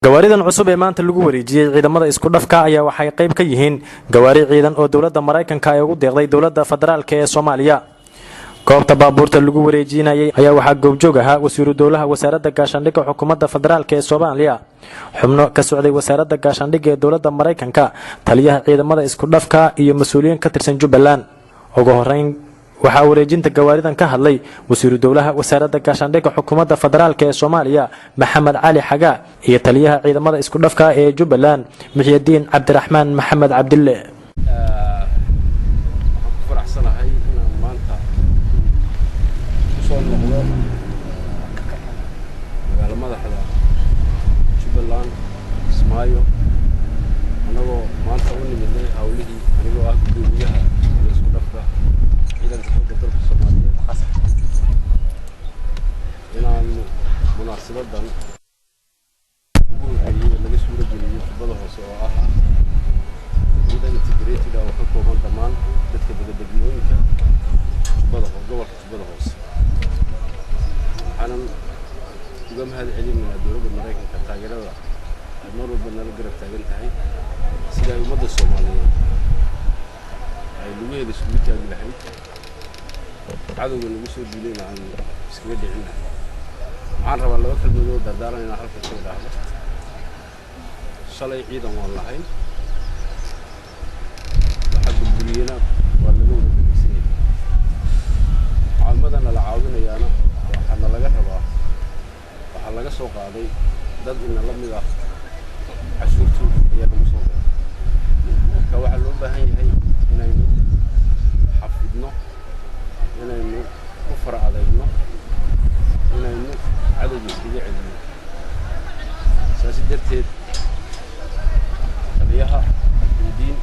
Gawaaridan cusub ee maanta lagu wareejiyey ciidamada isku dhafka ayaa waxay qayb ka yihiin gawaari ciidan oo dowladda Maraykanka ay ugu deeqday dowladda federaalka ee Soomaaliya. Goobta baabuurta lagu wareejinayay ayaa waxaa goobjoog ahaa wasiiru dowlaha wasaaradda gaashaandhigga xukuumadda federaalka ee Soomaaliya, xubno ka socday wasaaradda gaashaandhigga ee dowladda Maraykanka, taliyaha ciidamada isku dhafka iyo mas-uuliyiin ka tirsan Jubbaland. Ugu horeyn waxaa wareejinta gawaaridan ka hadlay wasiiru dowlaha wasaaradda gaashaandhigga xukuumadda federaalka ee Soomaaliya, Maxamed Cali Xagaa, iyo taliyaha ciidamada isku dhafka ee Jubbaland, Muxyidiin Cabdiraxmaan Maxamed Cabdille. Waxaan ku faraxsanahay inaan maanta kusoo noqdo magaalo madaxda Jubbaland, Kismaayo, annagoo maanta u nimidnay hawlihii, anigoo ah guddoomiyaha isku dhafka ciidanka xoogga dalka Soomaaliyeed, inaanu munaasibadan ugu horreeyey ee laga suuro geliyey Jubbada Hoose, oo ah ciidan integrated ah oo ka kooban dhammaan dadka dega degmooyinka Jubbada, gobolka Jubbada Hoose. Waxaanan uga mahad celinaynaa dowladda Maraykanka taageerada ay mar walba nala garab taagan tahay sida ay ummadda Soomaaliyeed ay lugaheeda isugu taagi lahayd, cadowga nagu soo duulayna aanu iskaga dhicin lahay. Waxaan rabaa laba kelmadood dardaaran inaan halkan ka idhaahdo. Shalay ciidan waan lahayn, waxaa burburiyena waa laga wada degeysanaya. Caawimadana la caawinayaana waxaana laga rabaa, waxaa laga soo qaaday dad ina la mid ah, cashuurtooda ayaa lagu soo galay. Marka waxaa loo baahan yahay inaynu xafidno, inaynu ku fara adeegno, inaynu cadowga iskaga celino. Saasi darteed, taliyaha Muxyidiin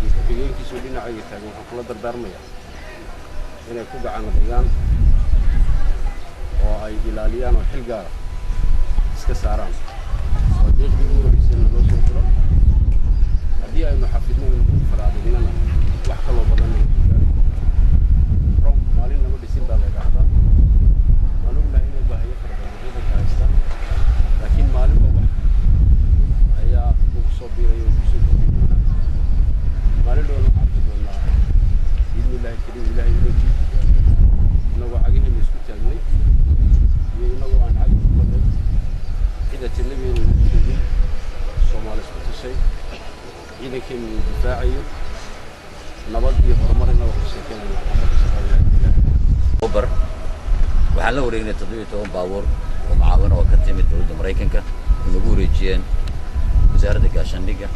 iyo ku-xigeenkiisoo dhinacayga taagan waxaan kula dardaarmayaa inay ku gacan adeegaan oo ay ilaaliyaan oo xil gaara iska saaraan oo deeqdii ugu horreysayna loo soo diro. Haddii aynu xafidno, aynu ku fara adeegnana, wax kaloo badan aynu ku gaari. Rome maalin lama dhisin baa la idhaahdaa. Waan ognahay inay baahiyo fara badan ciidanka haystaan, laakiin maalinba wax ayaa ugu soo biiray oo ugu soo kordhin doonaa. Maalin dhowna waxaan arki doonaa, biidni Illaahi kariim, Ilaahay idankii, inagoo cagaheena isku taagnay iyo inagoo aan caga ku badnay, cid ajanabigeena nagu joogin, Soomaali isku tushay, ciidankeena uu difaacayo, nabad iyo horumar inagoo ka sheekeynayna ama ka shaqeynaya Ilaahay. Bar waxaan la wareegnay 17 baabuur oo mucaawino oo ka timid dowladda Maraykanka oo nagu wareejiyeen wasaaradda gaashaandhigga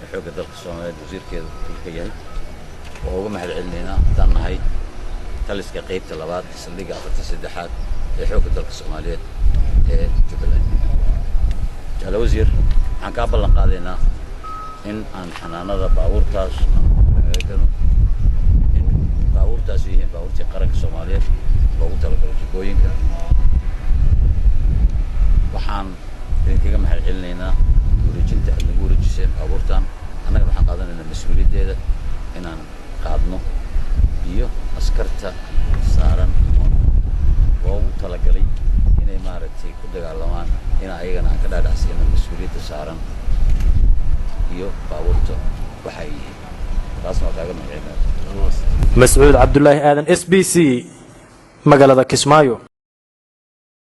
ee xoogga dalka Soomaaliyeed, wasiirkeeda wakiil ka yahay, oo uga mahad celinaynaa haddaan nahay taliska qaybta labaad, saldhigga 43aad ee xoogga dalka Soomaaliyeed ee Jubbaland. Jaale wasiir, waxaan kaa ballan qaadaynaa in aan xanaanada baabuurtaas aan in baabuurtaas yihiin baabuurtii qaranka Soomaaliyeed loogu talagalo jubbooyinka. Waxaan idinkaga mahad celinaynaa wareejinta aad nagu wareejiseen baabuurtan. Annagana waxaan qaadanaynaa mas-uuliyaddeeda inaan qaadno iyo askarta saaran oo loogu talagalay inay maaragtay ku dagaalamaan, in ayagana aan ka dhaadhacsiino mas-uuliyadda saaran iyo baabuurta waxa ay yihiin. Taasna waa kaaga mahad celinaya. Mascuud Cabdulaahi Aadan, SBC, magaalada Kismaayo.